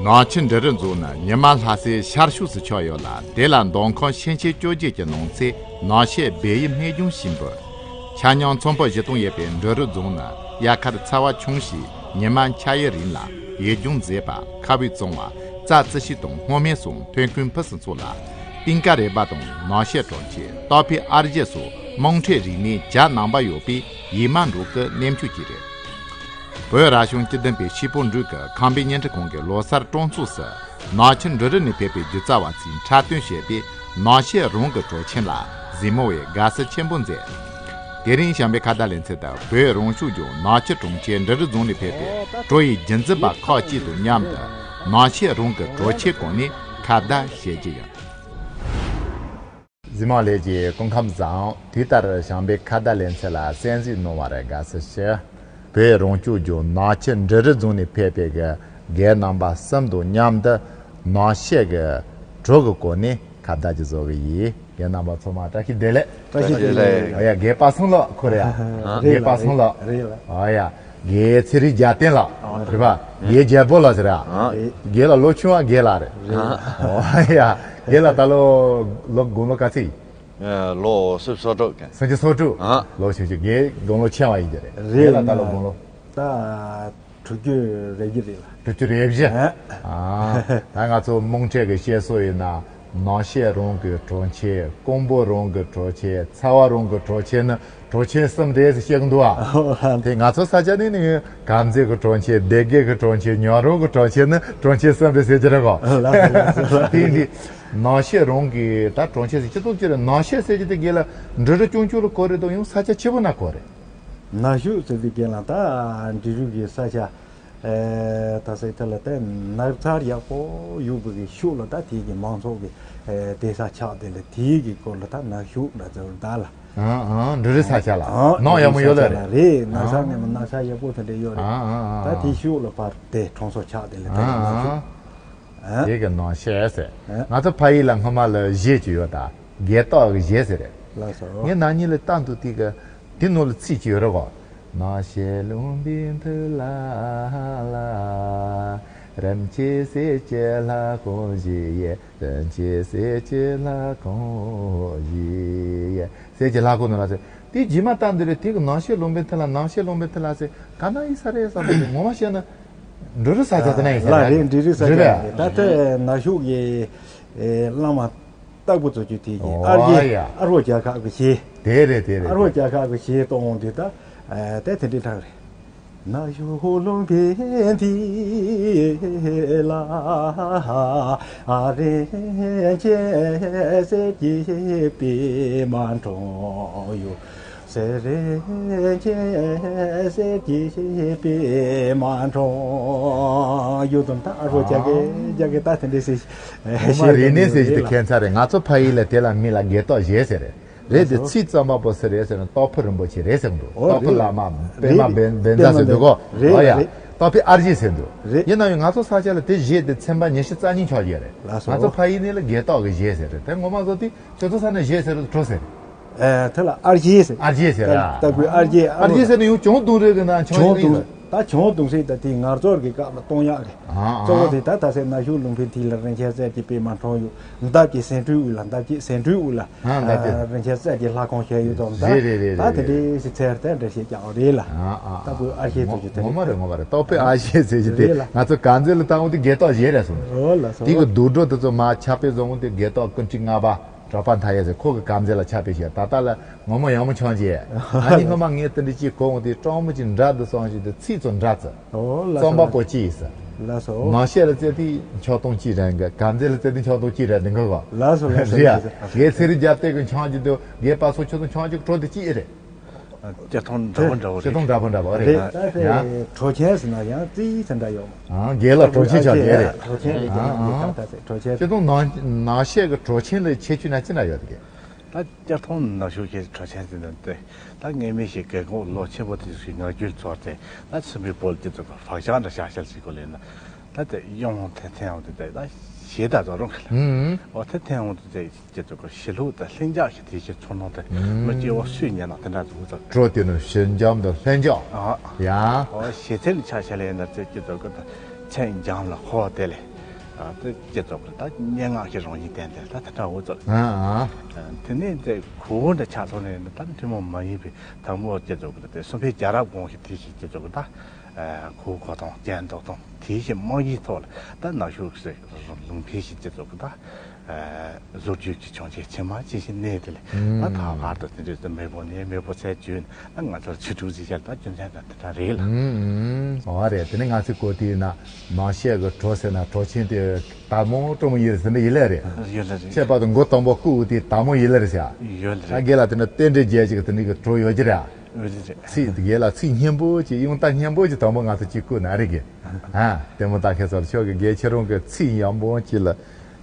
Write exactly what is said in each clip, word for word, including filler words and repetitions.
ནག་ཆུ་འབྲི་རུ་རྫོང་ནི་ཉི་མ་ལྷ་སའི་ཤར་ཕྱོགས་སུ་ཆགས་ཡོད་ལ། དེ་ལ་མདོ་ཁམས་ཤན་ཆེན་བཅོ་བརྒྱད་ཀྱི་ནང་གསེས་ནག་ཤད་སྦས་ཡུལ་སྨད་ལྗོངས་ཞེས་འབོད། ཆ་སྙོམས་ཚོང་དཔོན་བཞི་སྟོང་ཡོད་པའི་འབྲི་རུ་རྫོང་ནི་དབྱར་ཁར་ཚ་བ་ཆུང་ཞིང་ཉི་མ་འཆར་ཡུན་རིང་ལ་ཡུལ་ལྗོངས་མཛེས་པ། ཁ་བའི་བཙོང་བ། རྩྭ་རྩི་ཤིང་དང་སྔོ་སྨན་སོགས་ཐོན་ཁུངས་ཕུན་སུམ་ཚོགས་ལ། གཏིང་དཀར་རི་བ་དང་ནག་ཤད་གྲོང་ཁྱེར། སྟག་ཕུ་ཨར་གཞས་སོགས་དམངས་ཁྲོད་རིག་གནས་གྱ་ནང་པ་ཡོད་པའི་ཡིད་སྨོན་འགྲོ་སྐུ་གནས་མཆོག་ཅིག་རེད། བོད་རབ་བྱུང་བཅུ་བདུན་པའི་ཤིས་པོ་འབྲུག་གི་ཁམས་པའི་བརྙན་འཕྲིན་ཁང་གི་ལོ་གསར་སྤྲོ་ཚོགས་སུ་ནག་ཆུ་འབྲི་རུ་ནས་ཕེབས་པའི་སྒྱུ་རྩལ་བ་ཚོས་འཁྲབ་སྟོན་བྱས་པའི་ནག་ཤད་རང་གི་གྲོང་ཁྱེར་ལ་གཟིགས་མོ་བའི་དགའ་བསུ་ཆེན་པོ་མཛད། དེ་རིང་བྱམས་པའི་ཁ་བརྡ་ལེ་ཚན་དུ་བོད་རང་སྐྱོང་ལྗོངས་ནག་ཆུ་གྲོང་ཁྱེར་འབྲི་རུ་རྫོང་ནས་ཕེབས་པའི་བྲོ་ཡི་རྒྱུན་འཛིན་པ་ཁག་ཅིག་དང་མཉམ་དུ་ནག་ཤད་རང་གི་གྲོང་ཁྱེར་སྐོར་ནས་ཁ་བརྡ་བྱེད་ཀྱི་ཡོད། གཟིགས་མོ་ལྷན་རྒྱས་སྐུ་ཁམས་བཟང་། དུས་ལྟར་བྱམས་པའི་ཁ་བརྡ་ལེ་ཚན་ལ་གསན་གཟིགས་གནང་བར་དགའ་བསུ་ཞུ། བོད་རང་སྐྱོང་ལྗོངས་ནག་ཆུ་འབྲི་རུ་རྫོང་ནས་ཕེབས་པའི་རྒན་རྣམ་པ་གསུམ་དང་མཉམ་དུ་ནག་ཤད་ཀྱི་བྲོ་གི་སྐོར་ནས་ཁ་བརྡ་ཅིག་བཟོ་གི་ཡིན། རྒན་རྣམ་པ་ཚང་མ་བཀྲ་ཤིས་བདེ་ལེགས། བཀྲ་ཤིས་བདེ་ལེགས། ཨ་ཡ། རྒན་པ་སངས་ལགས་ཁོ་རེད་ཡ། རེད་རྒན་པ་སངས་ལགས། རེད་ལགས། ཨ་ཡ། རྒན་ཚེ་རིང་རྒྱལ་བསྟན་ལགས། རེད་པ། རྒན་རྒྱལ་པོ་ལགས་ཟེར་ཡ། རེད། རྒན་ལགས་ལོ་ཆུང་བ་རྒན་ལགས་རེད། རེད། ཨ་ཡ། རྒན་ལགས་ད་ལོ་ལོ་དགུང་ལོ་ག་ཚོད་ཡིན། ཨ། ལོ་སུམ་ཅུ་སོ་དྲུག་སུམ་ཅུ་སོ་དྲུག་ཨ། ལོ་ཆུང་ཆུང་། རྒན་དགུང་ལོ་ཆེ་བ་ཡིན་གྱི་རེད། རེད། རྒན་ལགས་ད་ལོ་དགུང་ལོ། ད་དྲུག་ཅུ་རེ་བཞི་རེད་ལགས། དྲུག་ཅུ་རེ་བཞི། ཨ། ཨ། ད་ང་ཚོ་དམངས་ཁྲོད་ཀྱི་བཤད་སྲོལ་ཡིན་ན། ནག་ཤད་རང་གི་གྲོང་ཁྱེར། ཀོང་པོ་རང་གི་གྲོང་ཁྱེར། ཚ་བ་རང་གི་གྲོང་ཁྱེར་ནི་གྲོང་ཁྱེར་གསུམ་རེད་ཟེར་བཤད་ཀྱི་འདུག་ཨ། ཨོ་ལགས། དེ་ང་ཚོ་ས་ཆ་ནི་ནི་དཀར་མཛེས་ཀྱི་གྲོང་ཁྱེར། སྡེ་དགེ་གི་གྲོང་ཁྱེར། ཉག་རོང་གི་གྲོང་ཁྱེར་ནི་གྲོང་ཁྱེར་གསུམ་རེད་ཟེར་གྱི་རེད་གོ། ལགས་སོ་ལགས་སོ། དེ་འདི་ནག་ཤད་རང་གི་ད་གྲོང་ཁྱེར་ཟེར་སྤྱི་ཚོགས་ཀྱི་རེད། ནག་ཤད་ཟེར་གྱི་དེ་རྒན་ལགས་འབྲི་རུ་སྐྱོང་ཆུ་ལ་གོ་རེད་དོ། ཡང་ས་ཆ་ཆེ་བོ་ན་གོ་རེད། ནག་ཤད་ཟེར་དུས་རྒན་ལགས་ད་འབྲི་རུ་གི་ས་ཆ། ཨེ། ད་ཟེར་ཐལ་ལ་དེ་ནགས་ཚལ་ཡག་པོ་ཡོད་པའི་གི་ཤོད་ལ། ད་དེ་གི་མང་ཚོགས་ཀྱི་ཨེ་བསྡད་ས་ཆགས་དེ་ལ་དེ་གི་སྐོར་ལ་ད་ནག་ཤད་ལ་ཟེར་ད་ལ། ཨ་ཨ། འབྲི་རུ་ས་ཆ་ལ། ཨ། ནགས་ཡག་མོ་ཡོད་ལ་རེད། རེད། ནགས་ཚལ་ནས་མ་ནགས་ཚལ་ཡག་པོ་དེ་འདྲ་ཡོད་རེད། ཨ་ཨ་ཨ། ད་དེ་ཤོད་ལ་ཕར་དེ་གྲོང་ཚོ་ཆགས་དེ་ལ་དེ་ལ་ནག་ཤད། ཨ། དེ་གི་ནག་ཤད་ཟེར། ཨ། ང་ཚོ་ཕ་ཡུལ་ལ་སྔོན་མ་ལ་གཞས་ཅིག་ཡོད་ད། སྒལ་ཏོག་གི་གཞས་ཟེར་རེད། ལགས་སོ། ངས་ན་ནིང་ལ་ལྟ་འདུག་དེ་གི་དེ་ནང་ལ་ཚིག་ཅིག་ཡོད་རེད་གོ། ནག་ཤད་ལུང་པའི་མཐིལ་ལ་ལ། རིན་ཆེན་གསེར་གྱི་ལྷ་ཁང་བཞི་ཡི། རིན་ཆེན་གསེར་གྱི་ལྷ་ཁང་བཞི་ཡི། གསེར་གྱི་ལྷ་ཁང་ནང་ལ་ཟེར། དེ་རྗེས་མ་ལྟ་འདི་རེད། དེ་གི་ནག་ཤད་ལུང་པའི་མཐིལ་ལ། ནག་ཤད་ལུང་པའི་མཐིལ་ལ་ཟེར། ག་ན་ཡིན་ས་རེད་བསམ་པ་དེ་ངོ་མ་བཤད་ན་འབྲི་རུ་ས་ཆ་དེ་ན་ཡིན་ས་ལགས་རེད། རེད། འབྲི་རུ་ས་ཆ་རེད་པས། ད་ལྟ་ནག་ཤད་ཀྱི་ཨེ་བླ་མ་སྟག་པོ་ཚོ་ཆུ་དེ་གི་ཨོ་ཨ་རྒྱས་ཡ། ཨ་རོགས་རྒྱལ་ཁབ་ཀྱི་གཞས། དེ་རེད་དེ་རེད། ཨ་རོགས་རྒྱལ་ཁབ་ཀྱི་གཞས་གཏོང་འོང་དུས་ད་ཨ་དེ་དེ་འདྲའི་ཐག་རེད། ནག་ཤད་ལུང་པའི་མཐིལ་ལ། ཨ། རིན་ཆེན་གསེར་གྱི་པད་མ་འཕྲོ་ཡོད། གསེར་རིན་ཆེན་གསེར་གྱི་པད་མ་འཕྲོ་ཡོད་དམ། ད་ཨ་རོགས་རྒྱ་སྐད་རྒྱ་སྐད་ད་དེ་འདྲས་ཟེར། ངོ་མ་རིག་གནས་ཟེར་གྱི་དེ་ཁྱད་མཚར་རེད། ང་ཚོ་ཕ་ཡུལ་ལ་དེ་ལ་མི་ལ་སྒལ་ཏོག་གཞས་ཟེར་རེད། རེད་དེ། ཚིག་རྩོམ་པ་པོ་སུ་རེད་ཟེར་ན་སྟག་ཕུ་རིན་པོ་ཆེ་རེད་ཟེར་འདུག་ཨོ་སྟག་ཕུ་རེད། བླ་མ་པད་མ་བན་བན་ཛ་ཟེར་འདུག་གོ། རེད་ཨོ་ཡ། རེད། སྟག་ཕུ་ཨར་གཞས་ཟེར་འདུག་རེད། ཡིན་ན་ཡང་ང་ཚོ་ས་ཆ་ལ་དེ་གཞས་དེ་ཚན་པ་ཉི་ཤུ་རྩ་གཉིས་ཆགས་ཀྱི་རེད། ལགས་སོ། ང་ཚོ་ཕ་ཡུལ་ནས་ལ་སྒལ་ཏོག་གི་གཞས་ཟེར་རེད། དེ་ངོ་མ་བཟོ་དུས་ཁྱོད་ཚོ་ས་ནས་གཞས་ཟེར་རུ་གྲོ་ཟེར། ཨེ། དེ་ལ་ཨར་གཞས་ཟེར། ཨར་གཞས་ཟེར་ཨ། སྟག་ཕུ་ཨར་གཞས། ཨ་ཨར་གཞས་ཟེར་ན་ཡང་གྱང་རྡུང་རེད་གི་ན་ཆང་གྱང་རྡུང་ཡིན། ད་གྱང་རྡུང་ས་ད་དེ་ངར་རྩོད་ཀྱི་སྐབས་ལ་གཏོང་ཡག་གི། ཨ་ཨ། གཙོ་བོ་དེ་ད་ད་ཟེར་ནག་ཤད་ལུང་པའི་མཐིལ་ལ་རིན་ཆེན་གསེར་གྱི་པད་མ་འཕྲོ་ཡོད། འདབ་ཀྱི་ཟེ་འབྲུའི་དབུས་ལ། འདབ་ཀྱི་ཟེ་འབྲུའི་དབུས་ལ། ཨ། འདབ་ཀྱི། ཨ། རིན་ཆེན་གསེར་གྱི་ལྷ་ཁང་བཞེངས་ཡོད་དམ། ད་རེད་རེད་རེད། ད་དེ་རེད། འདྲའི་ཞིག་ཚེར་དེ་འདྲ་ཞིག་ཀྱང་རེད་ལ། ཨ་ཨ། སྟག་ཕུ་ཨར་གཞས་ཚོ་ཅིག་དེ་ངོ་མ་རེད། ངོ་མ་རེད། སྟག་ཕུ་ཨར་གཞས་ཟེར་གྱི་དེ། རེད་ལ། ང་ཚོ་དཀར་མཛེས་ལ་བཏང་འོང་དུས་སྒལ་ཏོག་གཞས་རེད་གསུངས། ཨོ་ལགས་སོ། དེ་གི་ལྡོག་འགྲོ་དེ་ཚོ་མར་ཆ་པེ་བཟོ་འོང་དུས་སྒལ་ཏོག་ཀུན་དཀྲིས་ལྔ་པ། གྲགས་པ་མཐའ་ཡས་ཟེར། ཁོ་གི་དཀར་མཛེས་ལ་ཆ་པེ་བཞག་ད་ལྟ་ལ་ངོ་མ་ཡག་མོ་ཆགས་ཀྱི། ཨ་ནི་སྔོན་མ་ངས་དེ་འདྲ་ཅིག་གོ་འོང་དུས་སྤྲང་མོ་ཅིག་འདྲ་འདུག་བསམ་བཞིན་དུ་ཚིག་ཚོ་འདྲ་ཙི། ཨོ་ལགས་སོ། རྩོམ་པ་པོ་གཅིག་ཡིན་ས། ལགས་སོ། ནག་ཤད་ལ་བཙལ་དུས་ཆང་འཐུང་གཅིག་རེད་འགའ། དཀར་མཛེས་ལ་བཙལ་དུས་ཆང་འཐུང་གཅིག་རེད་འདི་འགའ་གོ། ལགས་སོ་ལགས་སོ། རེད་ཡ། ལགས་སོ། ངས་ཚེ་རིང་རྒྱལ་བསྟན་གྱི་ཆང་གཅིག་འདུག་རྒན་པ་སངས་ཁྱོད་ཚོ་ཆང་གཅིག་གྲོ་དེ་གཅིག་ཨེ་རེད། སྤྱིར་བཏང་འདྲ་པོ་འདྲ་པོ་རེད། སྤྱིར་བཏང་འདྲ་པོ་འདྲ་པོ་རེད། རེད། ད་དེ་ཡ། གྲོ་ཆེན་ཟེར་ན་ཡང་རྩིས་ཟེར་འདྲ་ཡོད་མ། ཨང་། རྒན་ལགས་གྲོ་ཆེན་ཆགས་རྒན་རེད། གྲོ་ཆེན་རེད། ཨང་། ད་ད་ད་གྲོ་ཆེན། སྤྱིར་བཏང་ནག་ཤད་ཀྱི་གྲོ་ཆེན་ལ་ཁྱད་ཆོས་ན་ཅི་འདྲ་ཡོད་གི། ད་སྤྱིར་བཏང་ནག་ཤད་ཀྱི་གྲོ་ཆེན་ཟེར་ན་དེ་ད་ངས་མི་ཞིག་རྒན་གོག་ལོ་ཆེན་པོ་དེ་ཞིག་ངར་རྒྱུན་ཚོར་ཏེ། ད་ཚིམ་པའི་བོད་ཀྱི་ཚོ་བག་ཆགས་འདྲ་ཤག་ཤག་ཞིག་གོ་ལེ་ན། ད་དེ་གཡོང་དེ་འཐེན་འོང་དུས་དེ་ད་གཞས་ད་ཚོ་རུང་གི་ལ། ཨང་། འོ་དེ་འཐེན་འོང་དུས་དེ། ཁྱེད་ཚོ་གི་གཞིས་ལུགས་དང་ལྷིང་འཇགས་ཀྱི་དེ་བཞིན་ཚོར་སྣང་དེ་མི་སྐྱེ་བོ་སུས་ཉན་ན་དེ་འདྲ་འདུག་ཙང་། གྲོ་དེ་ནི་ཞི་འཇམ་དང་ལྷིང་འཇགས། ཨ། ཡ། ཨོ་གཞས་ཚན་ལ་ཆ་བཞག་ལེ་ཡིན་ན་ཚེ་ཁྱེད་ཚོ་གི་ད་མཚན་འཇམ་ལ་ཧོ་དེ་ལས། ད་དེ་སྐྱེ་ཚོགས་ཀྱི་ད་སྙན་ངག་གི་རང་བཞིན་བསྟན་ཏེ་ད་དེ་འདྲ་འུ་ཚོ། ཨ་ཨ། དེ་ནས་དེ་གོ་བོ་འདྲ་ཆགས་སོང་ནས་ད་ཐུན་མོང་མ་ཡིན་པའི་དང་པོ་སྐྱེ་ཚོགས་ཀྱི་དེ་སུམ་པའི་རྒྱལ་རབས་གོང་གི་དེ་བཞིན་སྐྱེ་ཚོགས་ཀྱི་ད་གོ་གོ་དང་སྤྱན་ལྡོག་དང་དེ་བཞིན་དམག་གི་ཐོག་ལ་ད་ནག་ཕྱོགས་ཀྱི་ལུང་པའི་བཞིན་སྐྱེ་ཚོགས་ཀྱི་ད། བཟོ་བཅོས་ཀྱི་བྱུང་རྐྱེན་ཕྱི་མ་ཅི་ཞིག་གནས་དེ་ལས་ཨ་ད་བར་དུ་དེ་འདྲའི་མེས་པོ་ནས་མེས་པོ་ཚད་བརྗོད་ན་ང་ཚོར་ཆུ་དྲུག་ཟེར་བྱས་ད་རྒྱུ་མཚན་དང་དེ་འདྲ་རེད་ལ། ཨང་། ཨང་། ཨང་། ཨོ་རེད། དེ་ནས་ང་ཚོའི་གོ་དེའི་ནང་ནང་བཤད་ཀྱི་བྲོ་ཟེར་ན་བྲོ་ཆེན་དེ་དར་མོ་སྤྲོ་མོ་ཡིན་ཟེར་ན་ཡིན་ལེ་རེད། ཡོད་ལེ་རེད། ཁྱད་པར་དུ་མགོ་དང་པོ་བཀུག་དེ་དར་མོ་ཡིན་ལེ་རེད་ཟེར། ཡོད་ལེ་ད་རེད། རྒན་ལགས་དེ་འདྲ་རྟེན་འབྲེལ་རྒྱལ་ཅིག་དེ་འདྲའི་གི་བྲོ་ཡོད་ཀྱི་རེད། ཡོད་ལེ་རེད། ཚིག་དེ་རྒན་ལགས་ཚིག་སྙན་པོ་ཅིག་དབྱངས་རྟ་སྙན་པོ་ཅིག་དང་པོ་ང་ཚོ་གཅིག་བཀུག་ན་རེད་གི། ཨ་ལྟད་མོ་ལྟ་མཁན་ཚོ་ལ་ཁྱོད་ཀྱི་རྒན་ཁྱེད་རང་གི་ཚིག་ཡག་པོ་ཅིག་ལ།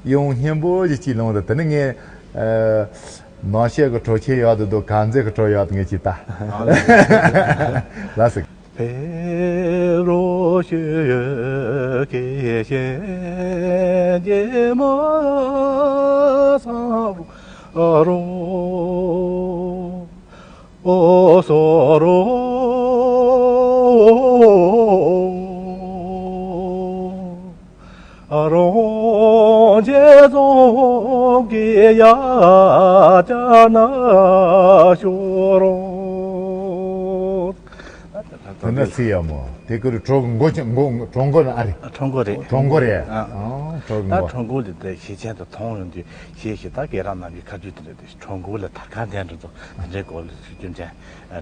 ཡང་སྙན་པོ་ཞིག་ཅིག་ལོངས་དང་དེ་ནི་ངས་ཨ་ནང་བཤད་ཀྱི་བྲོ་ཆེན་ཡག་ཏུ་འདུག་གང་མཛེས་ཀྱི་བྲོ་ཡག་ཏུ་ངས་ཅིག་ལྟ། ལ་སིག་རང་རྒྱལ་རྫོང་གི་ཡ་ཅག་ན་ཤོ་རོ། དེ་ནས་ཚིག་ཡག་མོ། དེ་ཀུ་རུ་གྲོ་མགོ་ཅན་མགོ་གྲོ་མགོ་ན་ཨ་རེད། གྲོ་མགོ་རེད། གྲོ་མགོ་རེད། ཨ། ཨང་། གྲོ་ད་མགོ། གྲོ་མགོ་ལས་དེ་ཞེས་ཆེན་དུ་མཐོང་ཡོང་དུས་ཞེས་ཞེས་ད་གེ་ར་ནང་གི་ཁ་རྒྱུད་དེ་རེད་དེ་གྲོ་མགོ་ལ་དར་ཁ་ལྡན་འགྲོ་ཚོ་དེ་འདྲའི་སྐོར་ལ་ཞུ་རྒྱུ་མཚན།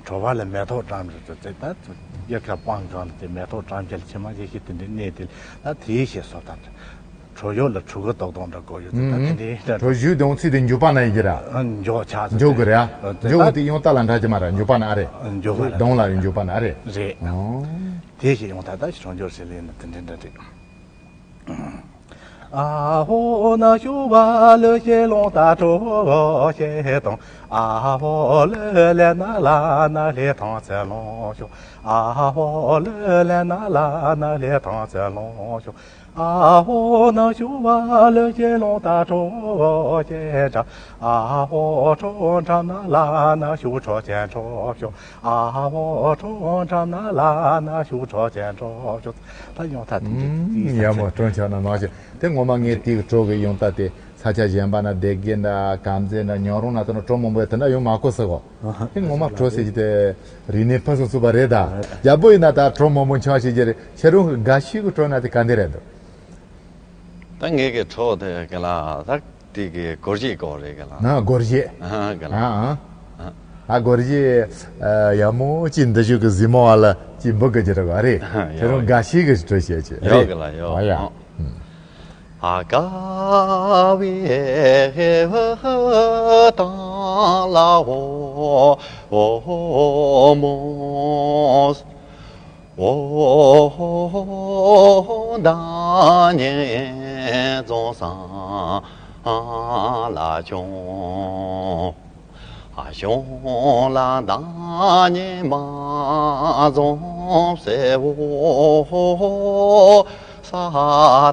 གྲོ་བ་ལ་མེ་ཏོག་བཀྲམ་རེད་ཚོ་ཚེ་ད་ཚོ་དབྱར་ཁ་སྤང་གང་ལ་དེ་མེ་ཏོག་བཀྲམ་བྱ་ལ་ཕྱི་མ་ཞེས་ཞེས་དེ་འདྲའི་གནས་དེ་ལ་ད་དེའི་ཞེས་སོ་དང་། གྲོ་ཡོག་ལ་གྲུ་གུ་རྡོག་རྡོག་འདྲ་བསྐོར་ཡོད་ཚེ་ད་དེ་འདྲའི་འདྲ། གྲོ་བཞུད་དང་ཚིག་དེ་མགྱོགས་པ་ན་ཡིན་གྱི་ར། མགྱོགས་ཆགས་ཚོ་མགྱོགས་གི་རེད་ཨ། མགྱོགས་དེ་ཡང་ལྟ་ལ་འདྲ་གྱི་མ་ར་མགྱོགས་པ་ན་ཨ་རེད། མགྱོགས་པ་ན་གདོང་ལ་ཡང་མགྱོགས་པ་ན་ཨ་རེད། རེད། ཨོ། དེ་ཞེས་ཡོང་ད་ད་ཞིག་གྲོང་འཇོར་ཟེར་ལེ་ན་དེ་འདྲ་འདྲ་རེད། ཨ་ཧོ་ན་ཤུ་བ་ལུ་ཤེ་ལོང་ད་གྲོ་བོ་ཤེ་དང་། ཨ་ཧོ་ལུ་ལེ་ན་ལ་ན་ལེ་ཐང་ཚེ་ལོང་ཤོ། ཨ་ཧོ་ལུ་ལེ་ན་ལ་ན་ལེ་ཐང་ཚེ་ལོང་ཤོ། ཨ་ཧོ་ན་ཤུ་བ་ལུ་ཤེ་ལོང་ད་གྲོ་བོ་ཤེ་དྲ། ཨ་ཧོ་གྲོ་འགྲམ་ན་ལ་ན་ཤུ་གྲོ་ཅན་གྲོ་ཤོ། ཨ་ཧོ་གྲོ་འགྲམ་ན་ལ་ན་ཤུ་གྲོ་ཅན་གྲོ་ཤོ། ད་ཡོང་ད་དེ་འདྲ་ཡ་མོ་གྲོ་ཆ་ན་ནང་བཞིན་དེ་ངོ་མ་ངས་དེའི་གྲོ་གི་ཡོང་ད་དེ་ས་ཆ་གཞན་པ་ན་སྡེ་དགེ་འདྲ་གམ་ཚེ་འདྲ་ཉང་རོང་ན་ད་ནི་གྲོ་མང་པོ་ཡོད་དེ་འདྲ་ཡོང་མ་གོ་ཟེར་གོ། དེ་ངོ་མ་གྲོ་ཟེར་གྱི་དེ་རིག་གནས་ཕུན་སུམ་ཚོགས་པ་རེད་ད། རྒྱལ་པོ་ཡིན་ན་ད་གྲོ་མང་པོ་འཆང་ཤེས་ཀྱི་རེད། ཁྱེད་རང་གི་དགའ་ཤོས་ཀྱི་གྲོ་ན་དེ་ག་འདི་རེད་འདུག་ད་ངེད་ཀྱི་གྲོགས་དེ་ག་ལ་ད་དེ་གི་སྒོར་གཞས་སྐོར་རེད་ག་ལ། ན་སྒོར་གཞས། ཨ་ག་ལ། ཨ་ཨ། ཨ་སྒོར་གཞས་ཡག་མོ་ཅིག་འདི་ཞུ་གི་གཟིགས་མོ་བ་ལ་ཅིག་འབུ་གི་ཅི་རེད་ག་རེད། ཁྱེད་རང་དགའ་ཤོས་གི་གྲོ་བཤད་ཅིག་ཡོད་ག་ལ་ཡོད། ཨ་ཡ། ཨ་ཀ་བའི་ཧེ་བ་དང་ལ་འོ་འོ་མོ། འོ་ཧོ་ཧོ་ཧོ་ཧོ་ད་ཉེ་རྫོང་སང་ལ་ཆུང་ཨ་ཞོང་ལ་ད་ཉེ་མ་རྫོང་སེ་བོ་ཧོ་ཧོ་ས་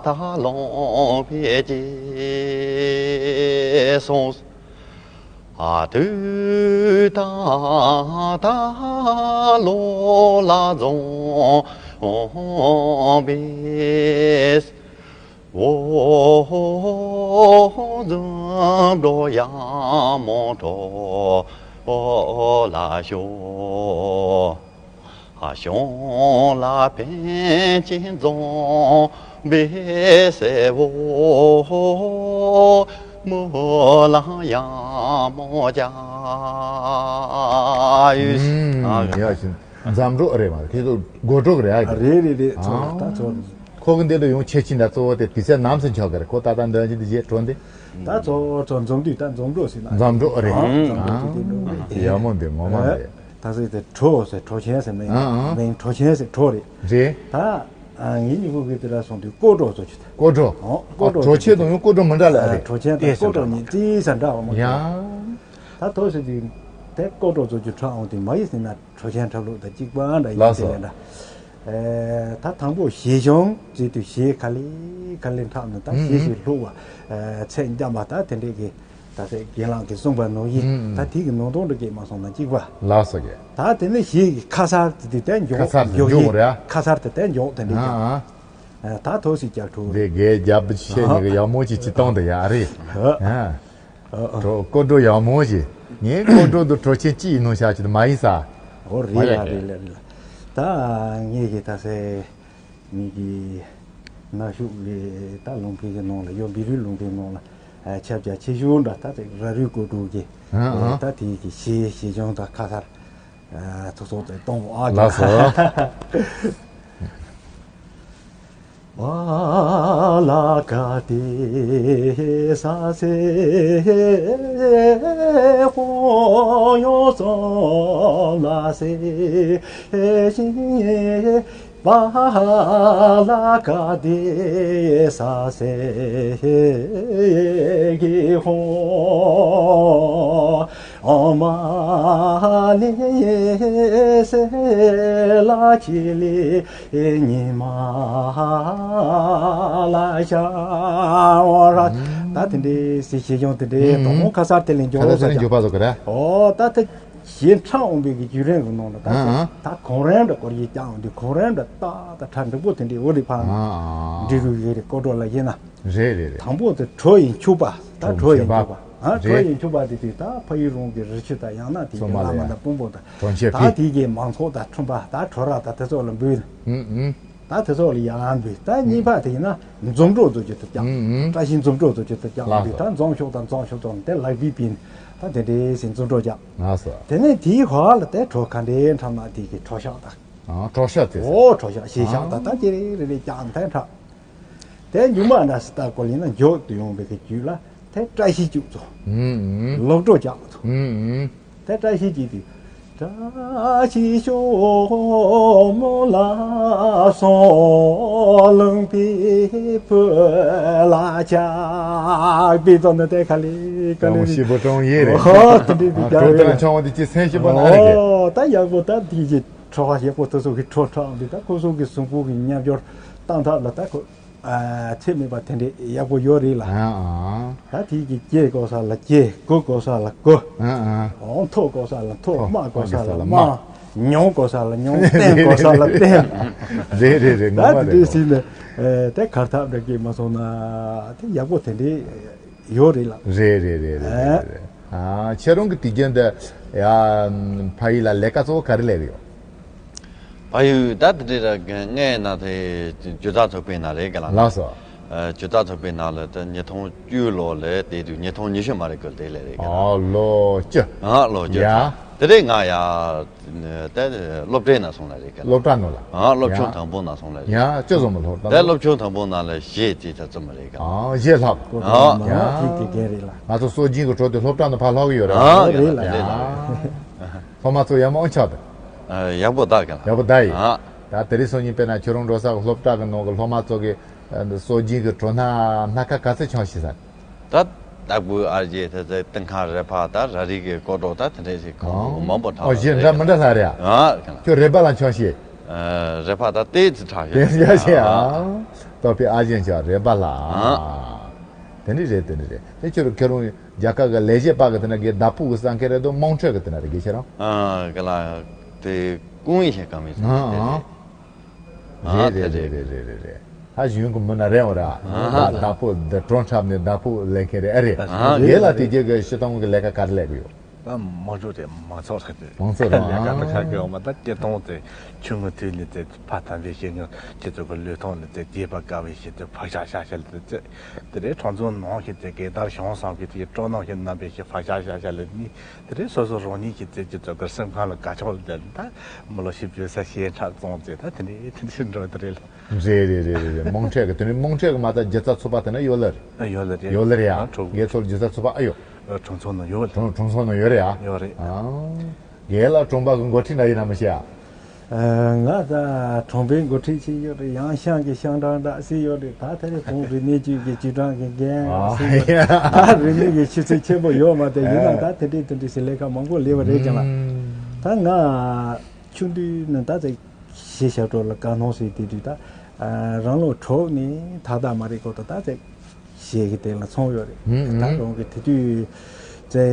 ད་ལོང་བེ་ཅེ་སོང་། ཨ་དུ་ད་ད་ལོ་ལ་རྫོང་བེས་འོ་འཛུམ་འགྲོ་ཡ་མོ་འགྲོ་ལ་ཤོ། ཨ་ཞོང་ལ་པན་ཅིན་རྫོང་བེ་སེ་བོ་མོ་ལ་ཡ་མོ་ཅ་ཡུས། ཨ་ཡ་ཞིང་འཛམ་གྲོགས་རེད་མ་རེད། ཁྱེད་ཚོ་སྒོ་གྲོགས་རེད་ཨ། རེད་རེད་རེད། ཚོ་ཨ་ད་ཚོ། ཁོ་གི་འདི་ལ་ཡོང་ཆེ་ཆིན་ད་གཙོ་བོ་དེ་དུས་ཚོད་ནམ་སུ་འཆོག་གི་རེད། ཁོ་ད་ལྟ་འདོན་གྱི་འདི་རྗེས་གྲོན་འདི། ད་གཙོ་བོ་ཚོ་འཛོམས་དུས་ད་འཛོམས་གྲོགས་ཟེར་ན། འཛོམས་གྲོགས་རེད། ཨང་། འཛོམས་གྲོགས་དེ་དེ་འགྲོ་རེད། ཡག་མོ་འདི་ངོ་མ་རེད། ད་ཟེར་དེ་གྲོ་ཟེར་གྲོ་ཆེན་ཟེར་ནས། ཨང་ཨང་། མིང་གྲོ་ཆེན་ཟེར་གྲོ་རེད། རེད། ད་ངའི་མྱི་ཁུག་གི་དེ་ལ་སོང་དུས་ཀོ་གྲོ་ཚོ་ཆུ་ད། ཀོ་གྲོ། ཨོ་ཀོ་གྲོ་གྲོ་ཆེན་དང་ཡང་ཀོ་གྲོ་མི་འདྲ་ལ་རེད། གྲོ་ཆེན་དང་ཀོ་གྲོ་གཉིས་རྩིས་ས་འདྲ་བ་མ་རེད། ཡང་། ད་ཐོ་ཟེར་དུས་དེ་ཀོ་གྲོ་ཚོ་ཆུ་ཁྲ་འོང་དུས་མ་ཡིན་ཟེར་ན། གྲོ་ཆེན་ཁྲབ་ལུག་དང་གཅིག་པ་འདྲ་ཡིན་ལགས་སོ། དེ་ལས་འདྲ། ཨེ་ད་དང་པོ་གཞས་གཞུང་བྱེད་དུས་གཞས་ག་ལེ་ག་ལེ་འཁྲབ་ནས་ད་གཞས་ཤིག་ལྷུག་པ་ཚད་འཇམ་པ་ད་དེ་འདྲས་ཀྱི་ད་ཚད་རྒན་ལགས་ཀྱིས་གསུངས་པ་ནང་བཞིན་ད་དེ་གི་ནང་དོན་འདྲ་སྐད་མ་སོང་ན་གཅིག་པ། ལགས་སོ་གི། ད་དེ་ནས་གཞས་ཀྱི་ཁ་གསར་དེ་དུས་དེ་མགྱོགས་ཁ་གསར་དེ་མགྱོགས་མགྱོགས་རེད། ཁ་གསར་དེ་དེ་མགྱོགས་དེ་འདྲས་ཀྱི། ད་ཐོག་སི་རྒྱབ་ཁྲོ་འདི་རྒས་རྒྱབ་ཆེ་ནི་གི་ཡག་མོ་ཅིག་ཅི་གཏོང་དུ་ཡག་རེད། ཨ། ཨ། ཨ། གྲོ་སྐོར་བྲོ་ཡག་མོ་ཅིག་ངའི་སྐོར་བྲོ་འདི་གྲོ་ཆེན་ཅི་ཡིན་ནོ་ཤ་ཅི་དུ་མ་ཡིན་ས། ཨོ་རེད་ལ་རེད་ལ་རེད་ལ། ད་ངས་གི་ད་སེ་མི་གི་ན་ཤུག་གི་ད་ལུང་པའི་གི་ནང་ལ་ཡོ་བི་རུའི་ལུང་པའི་ནང་ལ་ཨ་ཁྱབ་རྒྱ་ཆེ་ཤོས་འདྲ་ད་དེ་ར་རུའི་སྐོར་བྲོ་གི་ཨ་ཨ། ད་དེ་གི་ཞེ་ཞེ་ཆུང་ད་ཁ་ཐར། ཨ་ཚོགས་ཚོགས་དེ་གཏོང་ཨ་ལགས་སོ། ཨ་ལ་ཀ་ཏི་ས་སེ་ཧོ་ཡོ་ཙོ་ལ་སེ་ཤི་པ་ལ་ཀ་ཏི་ས་སེ་གི་ཧོ། ཨོ་མ་ནི་སེ་ལ་ཅི་ལི་ཉི་མ་ལ་ཤ་འོ་ར། ད་དེ་འདྲའི་སི་ཞེ་ཆུང་དེ་འདྲའི་དོ་དགོང་ཁ་སར་དེ་ལས་འཇོག་ཁ་ལོ་ས་ས་ཆ་འཇོག་པ་བཟོ་གི་ར། ཨོ་ད་དེ་ཞེ་ཁྲ་འོང་པའི་གི་རྒྱུ་རིང་གི་ནང་ལ་ད་ཨ་ཨ། ད་གོང་རིམ་འདྲ་སྐོར་ཡི་ཀྱང་འདི་གོང་རིམ་འདྲ་ཏག་ཏག་ཁྲ་འདུག་པོ་དེ་འདྲའི་འོ་རི་ཕ་ཨ་ཨ། འབྲི་རུ་ཡོད་རེད་ཀོ་ཀྲོ་ལ་ཡིན་ན། རེད་རེད་རེད། དང་པོ་དེ་གྲོ་ཡི་འཁྱུག་པ་ད་གྲོ་གྲོ་ཡི་མཆོད་པ་འཁྱུག་པ་ཨ་གྲོ་རེད། ཡི་འཁྱུག་པ་དེ་དུས་ད་ཕ་ཡུལ་རོང་གི་རི་ཆུ་དང་ཡང་ན་དེ་གི་སོ་མ་བླ་ལ་མ་ཡ་དང་དཔོན་པོ་དང་གྲོ་མཆོད་ད་ཕུལ། དེ་གི་མང་ཚོགས་དང་ཁྲོམ་པ་ད་གྲོ་ར་དང་དེ་ཚོ་ལ་འབུལ། ཨུ་ཨུ། ད་དེ་ཚོ་ལ་ཡང་འབུལ། ད་གཉིས་པ་དེ་ཡིན་ན་འཛོམས་གྲོགས་ཚོ་ཅིག་ཏུ་ཀྱང་ཨུ་ཨུ། བཀྲ་ཤིས་འཛོམས་གྲོགས་ཚོ་ཅིག་ཏུ་ཀྱང་ལགས་འབུལ། སོ། ད་འཛོམས་ཤོག་དང་འཛོམས་ཤོག་ཚོ་དེ་ལག་པའི་པིན་ད་དེ་འདྲའི་སེ་འཛོམས་གྲོགས་ཀྱང་ལགས་སོ། དེ་ནས་དེའི་ཧོ་ལ་དེ་གྲོ་ཁ་འདྲའི་འཁྲབ་ན་དེ་གི་གྲོ་ཤག་དང་། ཨ་གྲོ་ཤག་དེ། ཨོ་གྲོ་ཤག་ཞེ་ཤག་ཨ། དང་ད་ཅི་རེ་རེ་རེ་ཀྱང་དེ་འཁྲབ། དེ་མཇུག་མ་འདྲ་སི་ཏ་ཀོ་ལིན་ན་འཇོག་ཏུ་ཡོང་བའི་གི་རྒྱུད་ལ་དེ་བཀྲ་ཤིས་སྤྱུག་ཚོ། ཨུམ་ཨུམ། ལོག་འགྲོ་ཀྱག་ཚོ། ཨུམ་ཨུམ། དེ་བཀྲ་ཤིས་ཀྱི་དུས། བཀྲ་ཤིས་ཤོ་མོ་ལ་སོ་ལུང་པའི་བུ་ལ་ཆགས་པའི་ཚོ་ནི་དེ་ཁ་ལི་ཀ་ལི་རི། ཤི་བོ་ཀྲོང་ཡེ་རེད། ཧོ་དེ་འདྲི་དེ་ཀ་ལི་རི། ཆང་བ་དེ་ཅི་སེམས་ཤི་བོ་ན་རེད། ཨོ་ད་ཡག་པོ་ད་དེ་ཅི། ཁྲོ་བ་ཞེ་པོ་དེ་ཚོ་གི་ཁྲོ་ཁྲག་འདི་ད་ཁོ་ཚོ་གི་གཟུགས་པོ་གི་རྣལ་འབྱོར་བཏང་ཐབས་ལ་ད་ཁོ་ཨ་ཚད་མེད་པ་དེ་འདྲས་ཡག་པོ་ཡོད་རེད་ལ། ཨ་ཨ། ད་དེ་གི་སྐྱེ་དགོས་ས་ལ་སྐྱེ། སྒོ་དགོས་ས་ལ་སྒོ། ཨ་ཨ། འོང་ཐོག་དགོས་ས་ལ་ཐོག་ཐོག་སྨྲ་དགོས་ས་ལ་སྨྲ། མྱོང་དགོས་ས་ལ་མྱོང་། བསྟེན་དགོས་ས་ལ་བསྟེན། རེད་རེད་རེད། ད་ངོ་མ་དེ་རེད་འདྲས་ཟིན་ནས་ཨེ་དེ་གར་ཐབས་འདྲ་སྐྱེས་མ་སོང་ན་དེ་ཡག་པོ་དེ་འདྲས། ཡོད་རེད་ལགས། རེད་རེད་རེད་རེད་རེད་རེད། ཨ་ཁྱེད་རང་གི་དུས་རྒྱུན་དུ་ཡ་ཕ་ཡུལ་ལ་ལས་ཀ་གཙོ་བོ་ག་རེ་ལས་ཀྱི་ཡོད། ཕ་ཡུལ་ད་དེ་འདྲ་ར་ངའི་ན་དེ་ཇུ་ཏ་ཚོགས་པའི་ནང་རེད་ག་ལ། ལགས་སོ། ཨ་ཇུ་ཏ་ཚོགས་པའི་ནང་ལ་ད་ཉིས་སྟོང་བཅུ་ལོ་ལ་དེ་དུས་ཉིས་སྟོང་ཉི་ཤུ་མ་རེད་གོ་དེ་ལས་རེད་ག་ལ། ཨ་ལོ་བཅུ། ཨ་ལོ་བཅུ། ཡ། དེ་རེད་ང་ཡ། ད་སློབ་གྲྭའི་ནང་སོང་ལ་རེད་ག་ལ། སློབ་གྲྭ་ནང་ལ། ཨ་སློབ་ཆུང་ཡ། དང་པོ་ནང་སོང་ལ་རེད། ཡ་ཅི་བཟོ་མི་སློབ་གྲྭ་ད་ནང་སློབ་ཆུང་དང་པོ་ནང་ལ་བཞེས་ཅི་ད་ཙམ་རེད་ག་ལ། ཨ་བཞེས་ལྷག་ཨ། ཡ་ཐིག་གི་རྒན་རེད་ལ། ང་ཚོ་སྲོལ་རྒྱུན་གྱི་གྲོགས་དེ་སློབ་གྲྭ་ནང་ཕར་ལྷག་གི་ཡོད་རེད། ཨ་རེད་ལ་རེད་ལ། ཡ་སློབ་མ་ཚོ་ཡ་མ་ཨོ་ཆག་ད། ཡག་པོ་ད་ག་ལ། ཡག་པོ་ད་ཡིན། ཨ། ད་དེ་རིང་སང་ཉིན་དཔེར་ན་ཁྱོད་རང་འགྲོ་ས་གི་སློབ་གྲྭ་གི་ནང་གི་སློབ་མ་ཚོ་གི་སྲོལ་རྒྱུན་གྱི་གྲོ་སྣ་སྣ་ཁ་ག་ཚོད་ཆང་ཤི་ས། ད་སྟག་བུ་ཨ་རྒྱས་དེ་ཚེ་ཏིང་ཁ་རེ་ཕ་ད་ར་རི་གི་ཀོ་ཀྲོ་ད་དེ་འདྲས་ཞིག་ཁོང་ཨ། མང་པོ་ཨོ་གྲགས་གཞན་འདྲ་མི་འདྲ་ལྷག་རེད་ཨ། ཨ་ག་ལ། ཁྱོད་རེ་པ་ལ་ཆང་ཤེས། ཨ་རེ་ཕ་ད་ཏེ་ཙི་གྲགས་ཏེ་ཡོད་ཡ་ཤེས་ཨ། ཨ། ཏོ་པི་ཨ་གཞན་ཆ་རེ་པ་ལ་ཨ། ཨ། དེ་འདྲས་རེད་དེ་འདྲས་རེད་དེ་ཁྱོད་ཁྱོད་རང་རྒྱ་གར་གི་ལས་བྱེད་པ་གི་དེ་ན་གི་བདག་པོ་གི་སང་ཁེ་རེད་དོ་དམངས་ཁྲོད་གི་དེ་ན་རེད་གི་ཁྱེད་རང་། ཨ་ག་ལ། དེ་ཀུང་ཡི་ཤེས་ཀ་མི་ཨ་ཨ། རེད་རེད་རེད་རེད་རེད་རེད། ད་གཞུང་གི་མི་ན་རེད་འོ་ར། ཨ་ཧ། བདག་པོ་འདི་གྲོང་འཁྲབ་ནས་བདག་པོ་ལེན་མཁན་རེད་ཨ་རེད། ཨ་ཧ། ཡེ་ལ་དེ་རྗེས་ཀྱི་སྤྱི་བཏང་གི་ལས་ཀ་ག་རེ་ལས་གི་ཡོད། ད་མང་ཚོགས་དེ་མང་ཚོགས་རེད་དེ། མང་ཚོགས་རེད་ལས་ཀ་ཨ། མི་ཆགས་གི་འོ་མ་ད་སྤྱི་བཏང་དེ་ཆུང་ངུ་དུས་ནས་དེ་ཕ་དམ་པའི་ཞིང་ངུ་སྤྱི་ཚོགས་ཀྱི་ལུས་ཐོག་ནས་དེ་རྒྱས་པ་དཀའ་བའི་ཞིག་དེ་ཕ་ཤ་ཤ་ཤ་ལ་དེ་དེ་རེད་གྲོང་ཚོ་ནང་ཞིག་དེ་གེ་དར་བྱང་བསམ་གི་དེ་སྤྲོ་སྣང་ཞིག་རྣམ་པའི་ཞིག་ཕ་ཤ་ཤ་ཤ་ལ་ནི། དེ་རིང་སོ་སོ་རང་ཉིད་ཀྱི་རྩལ་གྱི་བཙོག་པའི་སེམས་ཁམས་ལ་དགའ་ཕྱོགས་ལ་བསྡད་ད་མི་ལོ་བཞི་བཅུ་ས་ཞེ་ཁྲག་བཙོང་རྩེ་ད་དེ་འདྲའི་དེ་འདྲའི་འགྲོ་དེ་རེད་ལ། རེད་རེད་རེད་རེད་རེད། དམངས་ཁྲོད་ཀྱི་དེ་ནི་དམངས་ཁྲོད་ཀྱི་མ་ད་སྒྱུ་རྩལ་ཚོགས་པ་དེ་ན་ཡོད་ལ་རེད། ཡོད་ལ་རེད། ཡོད་ལ་རེད་ཡ། ཨ་གྲོགས་རྒན་ཚོར་སྒྱུ་རྩལ་ཚོགས་པ་ཨ་ཡོད། གྲོང་ཚོ་ནང་ཡོད་ལ། གྲོང་གྲོང་ཚོ་ནང་ཡོད་རེད་ཡ། ཡོད་རེད། ཨ། རྒན་ལགས་གྲོང་པ་གི་འགོ་ཁྲིད་འདྲ་ཡིན་ན་མི་ཤེས་ཨ། ང་ད་གྲོང་པའི་འགོ་ཁྲིད་ཅིག་ཡོད་རེད། ཡང་ཤང་གི་ཤང་ཀྲང་འདྲ་སྲིད་ཡོད་རེད། ད་དེ་རིང་གོང་རིག་གནས་ཅུས་ཀྱི་ཅུས་ཀྲང་གི་འགན་ཨ་སྲིད་ཡོད་རེད། ད་རིག་གནས་ཀྱི་ཆུ་ཚད་ཆེན་པོ་ཡོད་མ་དེ་ཡིན་ན་ད་དེ་འདྲའི་དེ་འདྲའི་སྲིད་ལས་ཀ་མང་པོ་ལས་པ་རེད་ཀྱང་ལ། ད་ང་ཆུང་དུས་ནས་ད་ཚེ་གཞིས་ཞབས་བྲོ་ལ་དགའ་སྣང་སྲིད་དེ་དུས་ད་རང་ལོ་དྲུག་ནས་ད་ད་མ་རེད་གོ་ད་ད་ཚེ། གཞས་ཀྱི་སྟེང་ལ་ཚོང་ཡོད་རེད། ཧུམ་ད་ཧུམ། རང་གི་དེ་དུས་ཙེ་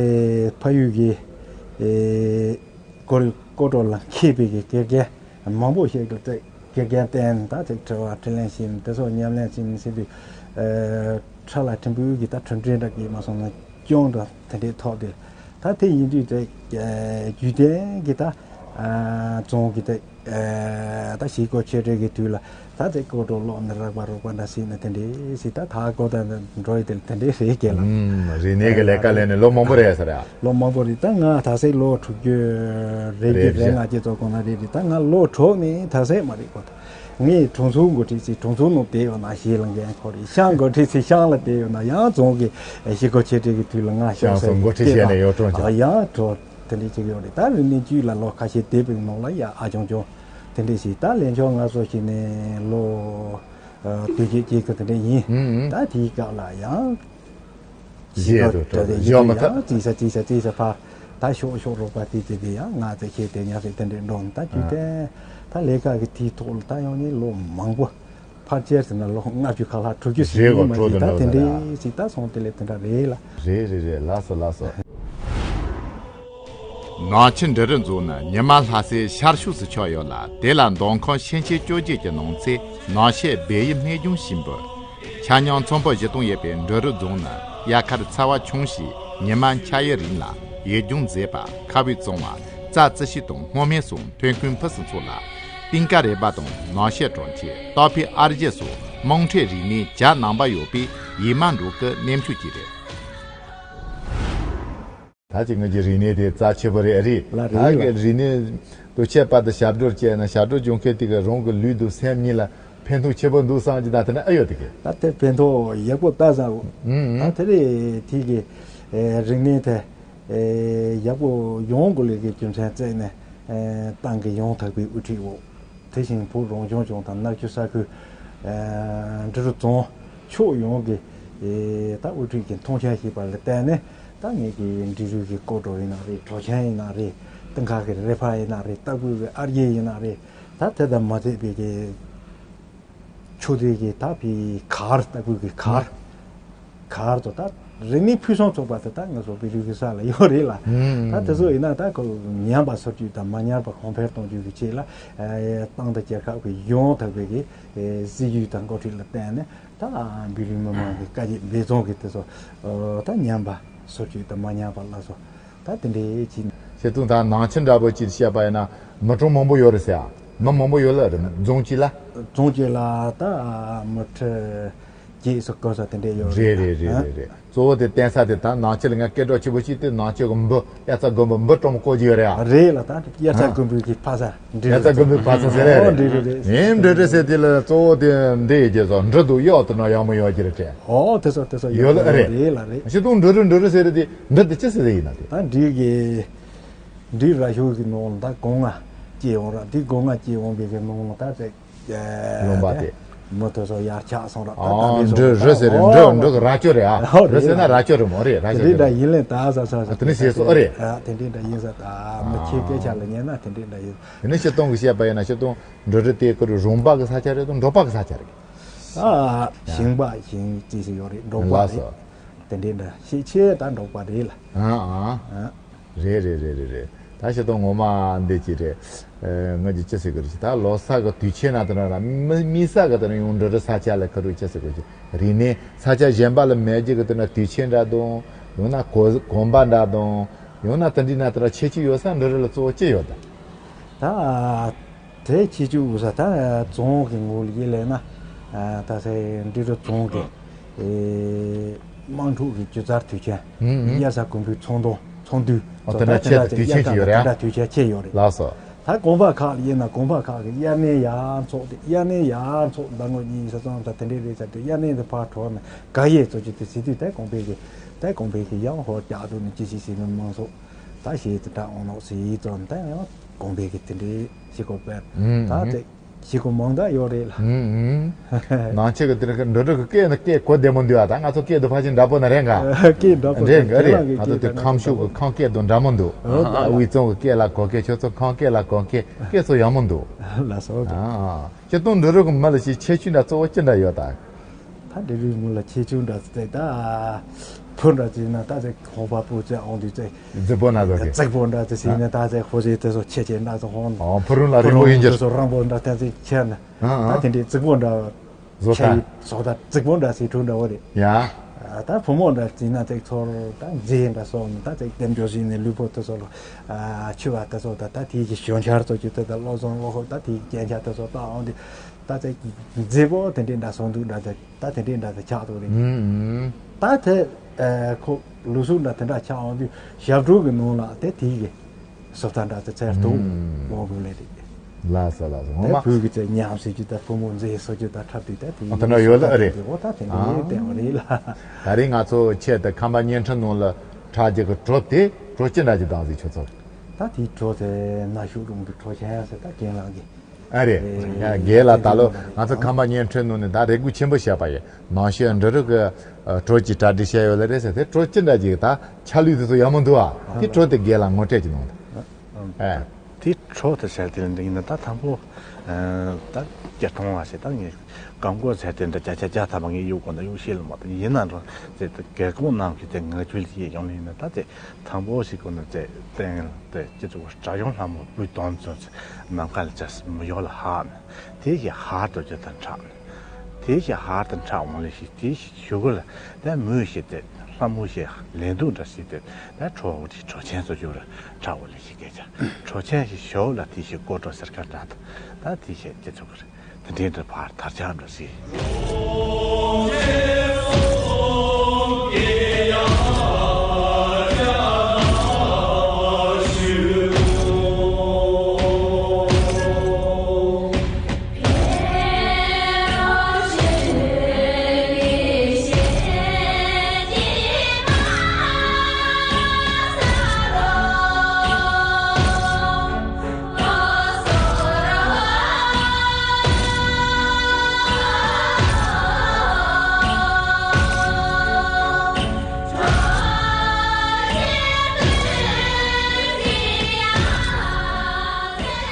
ཕ་ཡུལ་གྱི་ཨེ་སྐོར་སྐོར་བྲོ་ལ་མཁས་པའི་གི་དགེ་རྒན་མང་པོ་ཞིག་གི་ཙེ་ དགེ་རྒན་བསྟེན། ད་ཅིག་དྲི་བ་དྲིས་ལན་བྱེད། དེ་ཚོ་ཉམས་ལེན་བྱེད་ཟེར་དུས། ཨ། ཁྲ་ལ་ཕྲན་བུ་གི་ད་གྲུབ་འབྲས་འདྲ་གི་མ་སོང་ན་སྐྱོན་འདྲ་དེ་འདྲའི་ཐོག་དེ། ད་དེ་ཡིན་དུས་དེ། ཨ། རྒྱུད་ལྡན་གྱི་ད། ཨ། རྫོང་གི་དེ། ཨ། ད་གཞིས་ཁོག་ཆེ་གྲས་ཀྱི་དུས་ལ་ད་དེ་སྐོར་བྲོ་ཀློག་ནི་རག་པ་རོགས་པ་འདྲ་ཟིག་ནི་དེ་འདྲའི་ཟིག་ད་ད་གོ་ད་འགྲོ་ཡི་དེ་དེ་འདྲའི་རེད་སྐད་ལ། ཨུམ། རིག་གནས་ཀྱི་ལས་ཀ་ལས་ནས་ལོ་མང་པོ་རེད་ཟེར་ཡ། ལོ་མང་པོ་རེད། ད་ང་ད་སེ་ལོ་དྲུག་ཅུ་རེ་བརྒྱད་རེད། རེ་ལྔ་བཅས་ཚོ་གོང་ན་རེད་རེད། ད་ང་ལོ་དྲུག་ནས་ད་སེ་མ་རེད་གོ། ད་ངས་གྲོང་ཚོ་འགོ་ཁྲིད་ཚེ་གྲོང་ཚོ་ནང་བསྡད་ཡོད་ན་གཞིས་ལ་འགན་ཁོ་རེད། ཤང་འགོ་ཁྲིད་ཚེ་ཤང་ལ་བསྡད་ཡོད་ན་ཡང་རྫོང་གི་གཞིས་ཁོག་ཆེ་གྲས་ཀྱི་དུས་ལ་ང་ཤང་སོ་འགོ་ཁྲིད་བྱས་ནས་ཡོད་གྲོང་ཆོག་ཡང་གྲོ་དེ་འདྲས་བྱེད་ཀྱི་ཡོད་རེད། ད་རིག་གནས་ཅུས་ལ་ལོ་ཁ་ཤས་བསྡད་པའི་ནང་ལ་ཡ་ཨ་ཆུང་ཆུང་དེ་འདྲས་ཞིག་ད་ལས་མཆོག་ང་སོ་ཞིག་ནས་ལོ་དུས་ཆེན་སྐྱེལ་གི་དེ་འདྲས་ཡིན། ཨུ་ཨུ། ད་དེའི་སྐབས་ལ་ཡང་། བཞེས་འདུག་ད་ཡོད་མ་ཐག་ཡང་རྩིས་ས་རྩིས་ས་རྩིས་ས་ཕར་ད་ཤོག་ཤོག་རོགས་པ་དེ་དེ་དེ་ཡང་ང་ཚོ་ཁྱེད་དེ་ཉག་ཟིག་དེ་འདྲས་འགྲོ་ད་རྒྱུ་དེ་ད་ལས་ཀ་གི་དེའི་ཐོག་ལ་ད་ཡང་ནི་ལོ་མང་པོ་ཕལ་ཆེར་ཟེར་ན་ལོ་ལྔ་བཅུ་ཁ་ལྷག་དྲུག་ཅུ་ཟིན་རེད་གོ། ཡིན་མ་དྲོ་ཡིན་དུ་ད་འགྲོ་དེ་ད་འདྲས་ཟིག་ད་སོང་དེ་ལས་དེ་འདྲ་རེད་ལ། རེད་རེད་རེད། ལགས་སོ་ལགས་སོ། ནང་ཆེན་འབྲི་རུ་རྫོང་ནི་ཉི་མ་ལྷ་སའི་ཤར་ཕྱོགས་སུ་ཆགས་ཡོད་ལ། དེ་ལ་མདོ་ཁམས་ཤན་ཆེན་བཅོ་བརྒྱད་ཀྱི་ནང་ཚན་ནང་ཤེད་སྦས་ཡུལ་སྨད་ལྗོངས་ཞེས་འབོད། ཆ་སྙོམས་ཚོན་པོ་བཞི་སྟོང་ཡོད་པའི་འབྲི་རུ་རྫོང་ནི་དབྱར་ཁར་ཚ་བ་ཆུང་ཞིང་ཉི་མ་འཆར་ཡུན་རིང་ལ། ཡུལ་ལྗོངས་མཛེས་པ། ཁ་བའི་གཙང་བ། རྩྭ་རྩི་ཤིང་དང་སྔོ་སྨན་སོགས་ཐོན་ཁུངས་ཕུན་སུམ་ཚོགས་ལ། གཏིང་དཀར་རི་བ་དང་ནང་ཤེད་གྲོང་ཁྱེར། སྟག་ཕུག་ཨར་རྒྱས་སོགས་དམངས་ཁྲོད་རིག་གནས་གྱ་ནང་པ་ཡོད་པའི་ཡིད་མ་འགྲོ་གི་གནས་མཆོག་ཅིག་རེད། ད་ཅིག་ངེད་ཀྱི་རིག་གནས་དེ་རྩ་ཆེ་བོ་རེད་རེད། ལ་རེད་ད་ལ། གི་རིག་གནས་དུ་ཁྱད་པར་དུ་ཞབས་བྲོར་བཅས་ན་ཞབས་བྲོ་སྦྱོང་མཁན་དེ་གི་རང་གི་ལུས་དང་སེམས་གཉིས་ལ་ཕན་ཐོགས་ཆེ་བོ་འདུག་བསམ་གྱི་ད་དེ་ན་ཨེ་ཡོད་དེ་གི། ད་དེ་ཕན་ཐོགས་ཡག་པོ་ལྟ་ས་འོ། ཨུམ་ཨུམ། ད་དེ་རེད་དེ་གི་རིག་གནས་དེ་ཡག་པོ་ཡོང་དགོས་ལས་ཀྱི་རྒྱུ་མཚན་བཙལ་ནས་ཏང་གི་ཡང་དག་པའི་དབུ་ཁྲིད་འོག་དེ་བཞིན་བོད་རང་སྐྱོང་ལྗོངས་དང་མནའ་ཁྱོད་ས་ཁུལ་འབྲི་རུ་རྫོང་ཕྱོགས་ཡོངས་ཀྱི་ད་དབུ་ཁྲིད་ཀྱི་མཐོང་ཆེན་བྱས་པ་ལ་བརྟེན་ནས་ད་ངེད་ཀྱི་འབྲི་རུ་གི་སྐོར་བྲོ་ཡིན་ན་རེད། གྲོ་ཆན་ཡིན་ན་རེད། གཏིང་ཁ་གི་རི་ཕག་ཡིན་ན་རེད། སྟག་ཕུག་གི་ཨར་རྒྱས་ཡིན་ན་རེད། ད་དེ་དང་མ་ཚད་པའི་གི་ཆུ་དེ་གི་ད་བི་གར་ལྟ་བུ་གི་གར། གར་དུ་ད་རིག་གནས་ཕུན་སུམ་ཚོགས་པ་དེ་ད་ང་ཚོ་བོད་རིགས་ཀྱི་ས་ལ་ཡོད་རེད་ལ། ད་དེ་ཚོ་ཡིན་ན་ད་ཁོ་ཉམས་པ་སོར་ཆུད་དང་མ་ཉམས་པ་གོང་འཕེལ་གཏོང་རྒྱུ་གི་ཆེད་ལ་ཏང་དང་རྒྱལ་ཁབ་ཀྱི་ཡང་དག་པའི་གི་སྲིད་ཇུས་དང་འགོ་ཁྲིད་ལ་བརྟེན་ནས་ད་བོད་རིགས་མི་མང་གི་དཀའ་སྤྱད་འབད་བརྩོན་གྱི་དེ་ཚོ་ད་ཉམས་པ་སོར་ཆུད་དང་མ་ཉམས་པ་ལ་སོགས། ད་དེ་འདྲའི་ཅིག་ཁྱེད་ཚོ་ད་ནང་ཆེན་འདྲ་པོ་ཅིག་བཤད་པ་ཡིན་ན་མི་གྲངས་མང་པོ་ཡོད་རེད་ཟེར་ཡ། མི་མང་པོ་ཡོད་ལ་རེད་རྫོང་གཅིག་ལ། རྫོང་གཅིག་ལ་ད་མི་ཁྲི་བརྒྱད་སོ་དགུ་སོ་དེ་འདྲས་ཡོད་རེད། རེད་རེད་རེད་རེད་རེད། གཙོ་བོ་དེ་བསྟན་ས་དེ་ད་ནང་ཆེན་ལ་ང་སྐད་གྲགས་ཆེ་པོ་ཞིག་དེ་ནང་ཆེན་གྱི་འབུ་དབྱར་རྩྭ་དགུན་འབུ་འབུ་གྲོགས་མོ་བཀོལ་གྱི་ཡོད་རེད་ཨ། རེད་ལ་ད་དབྱར་རྩྭ་དགུན་འབུ་གི་ཕ་ས་འདྲ་རེད། དབྱར་རྩྭ་དགུན་འབུ་ཕ་ས་ཟེར་རེད། ཨོ་འདྲ་རེད་རེད། ཡིན་འདྲ་རེད་ཟེར་དེ་ལ་གཙོ་བོ་དེ་འདྲ་ཡོད་ཀྱི་སོ་འབྲི་འདུག་གཡོག་ཏུ་ན་ཡག་མོ་ཡོད་ཀྱི་རེད་དྲན། ཨོ་དེ་ཚོ་དེ་ཚོ་ཡོད་ལ་ཨ་རེད། རེད་ལ་རེད། ཤི་ཏུང་འབྲི་རུ་འབྲི་རུ་ཟེར་རེད་དེ་འབྲི་དེ་ཅི་ཟེར་ཡིན་ན་དེ། ད་འབྲི་གི་འབྲི་ར་ཤུ་གི་ནང་ལ་ད་སྒོ་ང་སྐྱེ་འོང་ར་དེ་སྒོ་ང་སྐྱེ་འོང་བའི་གི་ནང་ལ་ད་དེ། ལུང་པ་དེ། མི་དེ་ཚོ་ཡར་ཆགས་སོང་ར་ད་ད་ཨོ་འབྲི་རུ་ཟེར་རེད་འབྲི་འབྲི་གི་ར་ཅོ་རེད་ཨ། ཨོ་རེད་རུ་ཟེར་ན་ར་ཅོ་རེད་མོ་རེད་ར་ཅོ་དེ་འདྲ་རེད། ཡིན་ལེ་ད་ས་ས་ས་དེ་ནི་ཟེར་སོ་ཨ་རེད། ཨ་དེ་འདྲ་ཡིན་ས་ད་མི་ཁྱེད་སྐད་ཆ་ལ་ཉན་ན་དེ་འདྲ་ཡིན། དེ་ནི་ཤི་ཏོང་གི་བཤད་པ་ཡིན་ན་ཤི་ཏོང་འབྲི་རུ་དེ་ཀུ་རུ་རོང་པ་གི་ས་ཆ་རེད་དང་འབྲོག་པ་གི་ས་ཆ་རེད། ཨ་ཞིང་པ་ཞིང་ཅི་ཞིག་ཡོད་རེད་འབྲོག་པ་ལགས་རེད། སོ། དེ་འདྲའི་འདྲ་ཤེས་ཆེ་ད་འབྲོག་པ་རེད་ལ། ཨ་ཨ། ཨ། རེད་རེད་རེད་རེད་རེད། ད་ཤི་ཏོང་ངོ་མ་འདི་ཅི་རེད། ཨ་ང་ཅི་ཅི་ཟེར་གི་རེད་ད་ལོ་གསར་གི་དུས་ཆེན་ན་དེ་ན་ར་མི་མི་ས་གི་དེ་ན་ཡོང་འབྲི་རུ་ས་ཆ་ལ་ཁ་རུ་ཅི་ཟེར་གི་རེད། རིག་གནས་ས་ཆ་གཞན་པ་ལ་མེད་རྒྱུ་གི་དེ་ན་དུས་ཆེན་འདྲ་དང་ཡང་ན་གོ་གོམ་པ་འདྲ་དང་ཡང་ན་དེ་འདྲའི་ན་དེ་ན་ཁྱད་ཆོས་ཡོད་ས་འབྲི་རུ་ལ་གཙོ་བོ་ཅི་ཡོད་ད། ད། དེ་ཁྱེད་ཆོས་འུ་ས་ད་རྫོང་གི་ངོས་ལ་ཡིད་ལས་ན། ད་སེ་འབྲི་རུ་རྫོང་གི་དམངས་ཁྲོད་ཀྱི་སྒྱུ་རྩལ་དུས་ཆེན་དབྱར་རྩྭ་དགུན་འབུའི་ཚོང་དོན་ཚོང་དུས་ཚོ་ད་དེ་འདྲ་དུས་ཆེན་ཅིག་ཡོད་རེད་ཨ། དུས་ཆེན་ཆེ་ཡོད་རེད། ལགས་སོ། ད་དགོན་པ་ཁག་ལ་ཡིན་ན་དགོན་པ་ཁག་གི་དབྱར་གནས་ཡར་འཚོགས་ཏེ་དབྱར་གནས་ཡར་འཚོགས་ཟླ་ངོ་གཉིས་ས་ཙམ་ད་དེ་འདྲའི་རེད་ཟེར་དུས་དབྱར་གནས་དེ་ཕར་གྲོལ་ནས་ག་ཡེ་ཚོ་ཅི་དེ་ཟེར་དུས་ད་དགོན་པའི་གི་ད་དགོན་པའི་གི་ཡང་ཧོར་རྒྱག་འདུག་ནས་ཅི་ཞིག་ཟེར་ནས་མང་ཚོགས། ད་ཞེས་དེ་འདྲ་འོང་ནོག་ཟེར་ཙང་ད་ཡང་དགོན་པའི་གི་དེ་འདྲའི་ཞིག་གོ་པས་ད་དེ་ཞིག་གོ་མང་དག་ཡོད་རེད་ལ། ནང་ཆེ་གི་དེ་འདྲ་འགྲོ་འགྲོ་གི་སྐད་ནི་སྐད་གོ་བདེ་མོ་འདུག་ཨ། ད་ང་ཚོ་སྐད་དུ་ཕལ་ཆེར་འདྲ་པོ་ན་རེད་འགའ། སྐད་འདྲ་པོ་རེད་འགའ་རེད། ང་ཚོ་དེ་ཁམས་ཕྱོགས་གི་ཁམས་སྐད་དང་འདྲ་མོ་འདུག་དབུས་གཙང་གི་སྐད་ལ་གོ་སྐད་ཁྱོད་ཚོ་ཁམས་སྐད་ལ་གོ་སྐད་སྐད་ཚོ་ཡག་མོ་འདུག་ལ་སོ། ཁྱེད་གཏོང་འགྲོ་འགྲོ་གི་མི་ལ་ཞིག་ཁྱད་ཆོས་འདྲ་གཙོ་བོ་ཅི་འདྲ་ཡོད་ད། ད་འབྲི་རུའི་མི་ལ་ཁྱད་ཆོས་འདྲ་ཟེར་ད། ཕུ་འདྲ་ཅིག་ན་ད་ཅིག་ཁོག་པ་པོ་ཅིག་འོང་དུས་ཅིག་རྫིག་པོ་འདྲ་ཟོ་གི། རྫིག་པོ་འདྲ་ཅིག་ཟིན་ནས་ད་ཅིག་ཧོ་ཟེ་དེ་ཚོ་ཆེ་ཆེ་འདྲ་ཅིག་ཧོང་། ཨོ་ཕུ་རུང་ལ་རིང་པོ་ཡིན་རྒྱུ། དེ་ཚོ་རིང་པོ་འདྲ་ཐན་ཅིག་ཁྱེར་ན། ཨ་ཨ། ད་དེ་འདྲའི་རྫིག་པོ་འདྲ་བཟོ་ཆ་ད་ཡི་བཟོ་ད་རྫིག་པོ་འདྲ་ཟེ་ཕྲུག་འདྲ་བོ་རེད། ཡ། ད་བུ་མོ་འདྲ་ཟིན་ན་ཅིག་ཚོར་ད་རྫས་འདྲ་སོང་ད་ཅིག་ལྡེམ་འཇོག་ཟིན་ནས་ལུས་པོ་དེ་ཚོ་ལ་ཆུ་བ་དེ་ཚོ་ད་ད་དེའི་གི་གཞོན་ཆར་ཚོ་ཅིག་དེ་ད་བློ་བཟང་བློ་ཧོབ་ད་དེའི་རྒྱན་ཆ་དེ་ཚོ་ད་འོང་དུས་ད་ཅིག་མཛེས་པོ་དེ་འདྲའི་འདྲ་སོང་འདུག་འདྲ་ཅིག་ད་དེ་འདྲའི་འདྲ་ཅིག་ཆགས་འདུག་རེད། ཨུམ་ཨུམ། ད་དེ་ཁོ་ལུགས་སྲོལ་འདྲ་དེ་འདྲ་ཆགས་འོང་དུས་ཞབས་བྲོ་གི་ནང་ལ་དེ་དེའི་གི་བཟོ་ལྟ་འདྲ་དེ་ཚར་དུ་ཨུམ། འོང་དགོས་ལེ་རེད། ལགས་སོ་ལགས་སོ། ངོ་དེ་མ་བོད་ཀྱི་དེ་ཉམས་སྲིད་ཀྱི་དེ་བུ་མོ་མཛེས་བཟོ་རྒྱུ་དང་འཁྲབ་དུས་དེ་དེའི་ཨ་དེ་འདྲ་ཡོད་ལ་ཨ་རེད། དེ་འོ་ད་དེ་འདྲའི་ཨ་བསྟན་པ་རེད་ལ། ད་རེས་ང་ཚོ་ཆེད་དུ་ཁམས་པ་བརྙན་འཕྲིན་ནང་ལ་འཁྲབ་རྒྱུ་གི་བྲོ་དེ་བྲོ་ཅི་འདྲ་ཅིག་བཏང་ཟིག་ཁྱོད་ཚོ། ད་དེའི་བྲོ་དེ་ན་ཤུག་རུང་གི་བྲོ་ཆེན་ཟེར་ད་རྒན་ལགས་ཀྱི། ཨ་རེད། ཨེ། ཡ་རྒན་ལགས་ད་ལོ་ང་ཚོ་ཁམས་པ་བརྙན་འཕྲིན་ནང་ནས་ད་རེ་སྒུག་ཆེན་པོ་བྱས་པ་ཡིན། ནང་ཆོས་འབྲི་རུ་གི་ཨ་བྲོ་ཅིག་གྲ་སྒྲིག་བྱས་ཡོད་ལ་རེད་ཟེར་དེ་བྲོ་ཅི་འདྲ་ཅིག་ད་ཆ་ལུགས་དེ་ཚོ་ཡག་མོ་འདུག་ཨ། དེ་བྲོ་དེ་རྒན་ལགས་ངོ་སྤྲོད་ཅིག་གནང་དང་། ཨ། དེ་བྲོ་དེ་ཟེར་དེ་འདི་ཡིན་ན་ད་དང་པོ་ཨ་ད་སྐྱེ་ཐོང་བ་ཟེར་ད་ངས་གང་གོ་ཟེར་དེ་འདྲ་བརྒྱ་ཆ་བརྒྱ་ཐམ་པ་ངས་གཡུག་གོ་ན་གཡུག་ཤེས་ལ་མ་ད་ཡིན་ན་འགྲོ་ཟེར་དེ་རྒན་ཁོང་རྣམས་ཀྱིས་དེ་ངག་རྒྱུན་ལ་ཡེ་ཡོང་ལ་ཡིན་ན་ད་དེ། དང་པོ་ཞིག་གོ་ནི་རྩེ་བསྟན་དེ་སྤྱི་ཚོགས་སྲ་གཞུང་ལྷ་མོ་བུ་དོན་ཚོ་ནམ་མཁའ་ལ་ཅེས་མི་ཡོ་ལ་ཧ་ནི་དེ་ཞིག་ཧར་དུ་ཅི་དང་འཁྲབ་ནི་དེ་ཞིག་ཧར་དུ་འཁྲབ་འོང་ལེ་ཞིག་དེ་ཞིག་ཞུ་གོ་ལ་དེ་མོས་ཞིག་དེ་ལྷ་མོ་ཞིག་ལེན་དུ་འདྲ་ཞིག་དེ་དེ་ཁྲོ་བོ་དེ་ཁྲོ་ཆེན་ཚོ་ཞུ་ར་འཁྲབ་འོང་ལེ་ཞིག་སྐད་ཆ་ཁྲོ་ཆེན་ཞིག་ཞོ་ལ་དེ་ཞིག་ཀོ་ཀྲོ་ཟེར་ཁ་འདྲ་དང་ད་དེ་ཞིག་སྤྱི་ཚོགས་ཀྱི་དེ་འདྲའི་འདྲ་བར་དར་ཆ་འདྲ་སྲིད།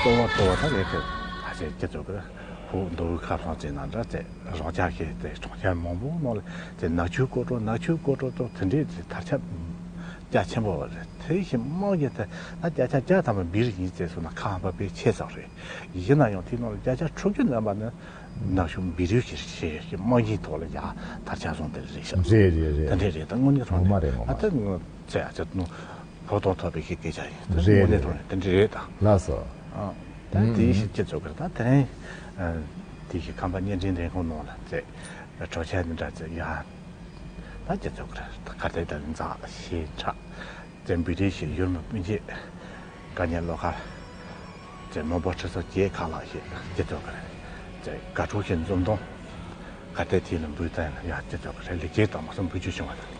གཙོ་བོ་གཙོ་བོ་ད་ངས་དེ་ད་ཆེ་སྤྱི་ཚོགས་ཀྱི་ཧུ་མདོ་དབུས་ཁམས་གསུམ་ཅན་ན་འདྲ་ཚེ་རང་ཅག་གི་དེ་གྲོང་ཁྱེར་མང་པོ་ནང་ལ་དེ་ནག་ཆུ་ཀོ་ཀྲོ་ནག་ཆུ་ཀོ་ཀྲོ་ཏོ་དེ་འདྲའི་དེ་དར་ཁྱབ་རྒྱ་ཆེན་པོ་རེད། དེ་བཞིན་དམངས་ཀྱི་དེ་ན་བརྒྱ་ཆ་བརྒྱ་ཐམ་པ་སྦིར་ཡིན་ཟེར་སོང་ན་ཁ་ཧམ་པ་དཔེ་ཆེ་ཙག་རེད། ཡིན་ན་ཡང་དེའི་ནང་ལ་བརྒྱ་ཆ་དྲུག་ཅུ་ལོན་པ་ནི་ནག་ཆུ་སྦིར་ཡུལ་གྱི་ཞེས་ཀྱི་དམངས་ཀྱི་ཐོག་ལ་ཡ་དར་ཁྱབ་སོང་དེ་རེད་ཤག་རེད་རེད་རེད། དེ་འདྲས་རེད། ད་དངོས་གནས་དྲང་ངོ་མ་གནས་རེད་ངོ་ཨ་མ་ད་ངོ་ཚེ་ཨ་ཚེ་ནུ་ཕོ་དོང་ཐོབ་པའི་ཤེས་སྐད་ཆ་ཡིན། ད་རེད་དངོས་གནས་རེད་དྲང་དེ་འདྲས་རེད་ད། ལགས་སོ། ཨ་ད་དེའི་ཤེས་སྐྱེ་ཚོ་གར་ད་དེ་རིང་དེའི་ཤེས་ཁམས་པ་བརྙན་འཕྲིན་ལས་ཁུངས་ནང་ལ་ཚེ་གྲོགས་ཆ་འདི་འདྲ་ཚེ་ཡ་ད་སྐྱེ་ཚོ་གར་ད་གར་དེ་ད་འཛག་ཤེས་ཁྲག་དེ་འབུལ་རེས་ཤིག་ཡུལ་མི་སྤུན་མཆེད་དཀའ་ཉེན་བློ་དཀར་དེ་མི་འབོར་ཁྲི་ཚོ་བརྒྱད་ཁག་ལག་ཤེས་དེ་ཚོ་གར་དེ་དགའ་སྤྲོ་ཞིག་འཛོམས་དོན་གར་དེ་དེ་ལ་འབུལ་བཏང་ཡ་དེ་ཚོ་གར་ལེགས་སྐྱེས་དང་མ་སོང་འབུལ་རྒྱུ་བྱུང་བ་དང་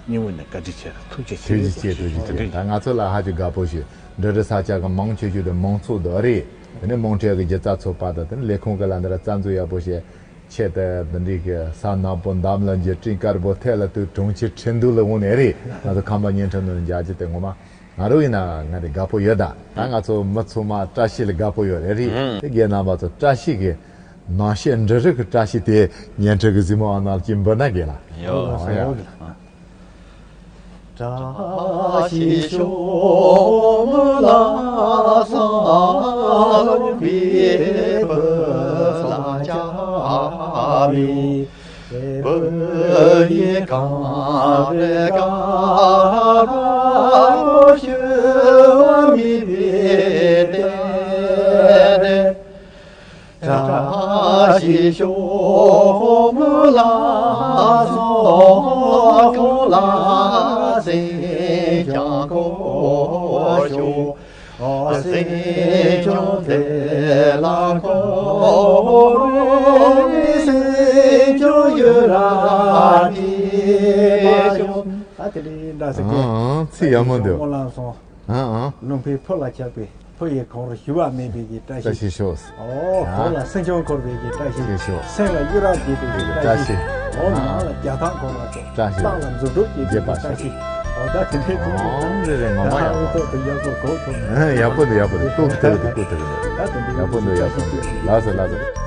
སྙིང་དབུས་ནས་བཀའ་དྲིན་ཆེ་ཐུགས་རྗེ་ཆེ། ཐུགས་རྗེ་ཆེ། ཐུགས་རྗེ་ཆེ། ད་ང་ཚོ་ལ་ཧ་ཅང་དགའ་པོ་ཞིག་འབྲི་རུ་ས་ཆ་གི་མང་ཆེ་ཤོས་དེ་མང་ཚོགས་དེ་རེད། དེ་ནས་དམངས་ཁྲོད་ཀྱི་སྒྱུ་རྩལ་ཚོགས་པ་དང་དེ་ནས་ལས་ཁུངས་ཀྱི་ལ་འདི་ར་རྩ་འཛུགས་ཡག་པོ་བྱས། ཆེད་དུ་འདི་འདྲའི་གི་ས་ནག་པོ་འདམ་ལ་འགྱུར་སྤྲིན་དཀར་པོ་ཐད་ལ་དུ་གྲོང་ཁྱེར་ཁྲིན་ཏུའུ་ལ་འོང་ནས་རེད། ང་ཚོ་ཁམས་པ་བརྙན་འཕྲིན་ནང་མཇལ་རྒྱུ་དེ་ངོ་མ་ང་རང་ཡིན་ན་ང་དེ་དགའ་པོ་ཡོད་ད། ད་ང་ཚོ་མི་ཚང་མ་བཀྲ་ཤིས་ལ་དགའ་པོ་ཡོད་རེད་རེད། དེ་རྒན་རྣམ་པ་ཚོ་བཀྲ་ཤིས་ཀྱི་ནང་བཤད་འབྲི་རུ་གི་བཀྲ་ཤིས་དེ་བརྙན་འཕྲིན་གི་གཟིགས་མོ་ཨ་ནང་ལ་ཅིག་འབུལ་ན་རྒན་ལགས། ཡོད། ཨོ་ཡ། བཀྲ་ཤིས་ཤོག་མོ་ལ་སང་ལོ་པའི་བུ་ལ་ཅག་མི་བུ་ཡི་གང་རེ་ག་ར་ཤུ་མི་བི་ཏེ་རེ། བཀྲ་ཤིས་ཤོག་མོ་ལ་སོགས་ལ་སེང་ལྕམ་གོ་ཤོག་སེང་ལྕམ་དེ་ལ་གོ་རུ་སེང་ལྕམ་ཡུ་ར་ཏི་ཤོག་ཨ་དེ་ལས་འདྲ་ཟེར་གི། ཨང་ཚིག་ཡག་མོ་འདུག་མོ་ལ་སོང་། ཨང་ཨང་། ལུང་པའི་ཕུ་ལ་ཆགས་པའི་ཕུ་ཡི་གངས་རི་ཞུ་བ་མེད་པའི་གི་བཀྲ་བཀྲ་ཤིས། ཤིས་ཤོག་ཨོ། ཨ་གངས་ལ་སེང་ལྕམ་བསྐོར་བའི་གི་བཀྲ་ཤིས། ཤིས་ཤོག་སེང་ལ་གཡུ་རལ་རྒྱས་པའི་གི་བཀྲ་བཀྲ་ཤིས། ཤིས། ཨོ། ཨ་ནགས་ལ་རྒྱ་ཐང་གོང་ལ་སོགས། བཀྲ་ཤིས། སྟག་ལ་འཛུམ་དྲུག་རྒྱས་པའི་གི་བཀྲ་ཤིས། ཨོ་ད་དེ་འདྲའི་དུས་ཨང་རེ་རེ་ངོ་མ་ཡག་པོ། ཐོག་ཏུ་ཡག་པོ་གོ་ཐུབ་ན། ཨ་ཡག་པོ་འདུག་ཡག་པོ་འདུག་ཏོག་ཏོག་ཏོག་ཏོག་ཏོག་ཡག་པོ་འདུག་ཡག་པོ་འདུག་ལགས་སོ་ལགས་སོ།